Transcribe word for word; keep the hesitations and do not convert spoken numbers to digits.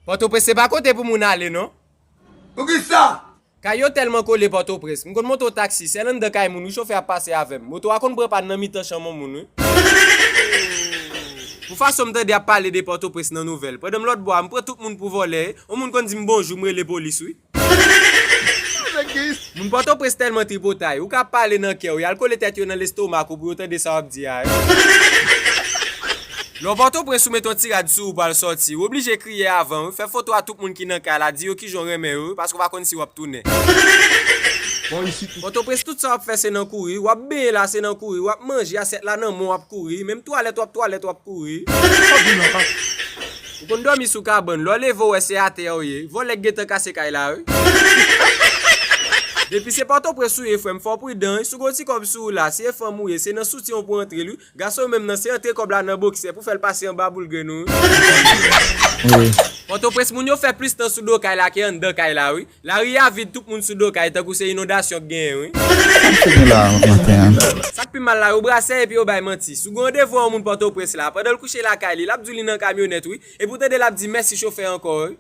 Pòtoprens se pa kote pou moun ale, non. Poukisa? Kay yo tèlman kole Pòtoprens. M konn monte yon taksi, sèl anndan kay moun wi chofè ap pase avè m. Moto a konn pran pàn nan mitan chanm yon moun wi. Pou fason m tande ap pale de Pòtoprens nan nouvèl. Pandan m lòtbò a, m pran tout moun pou vòlè. Yon moun konn di m bonjou, m rele polis wi. Moun Pòtoprens tèlman tripotay, ou ka pale nan kè w, y al kole tèt yo nan lestomak ou pou yo tande sa w ap di a. Lè w Pòtoprens ou met yon ti rad sou ou pral sòti, ou oblije kriye avan wi, fè foto a tout moun ki nan kay la, di yo kijan w renmen yo wi, paske w pa konn si w ap tounen. Pòtoprens tout sa w ap fè se nan kouri, w ap benyen la se nan kouri, w ap manje asyèt la nan men w w ap kouri, menm twalèt w ap twalèt w ap kouri. Ou konn dòmi sou kabann, lè w leve w wè se atè a w ye, vòlè k gentan kase kay la wi. Depi se Pòtoprens ou ye frè m, fò w pridan wi, si w gen yon ti kòb sou ou la, si e fanm ou ye, se nan soutyen w pou antre l wi. Gason menm nan se antre kòb la nan boksè pou fè l pase anba boul grenn ou wi. Pòtoprens moun yo fè plis tan sou do kay la ke anndan kay la wi. Lari a vid, tout moun sou do kay tankou se inondasyon k genyen wi. Sa m fini la maten an. Sa k pi mal la, yo brase epi yo bay manti. Si w gen randevou a yon moun Pòtoprens la, pandan l kouche lakay li, l ap di w li nan kamyonèt wi. Epi w tande l ap di mèsi chofè ankò wi.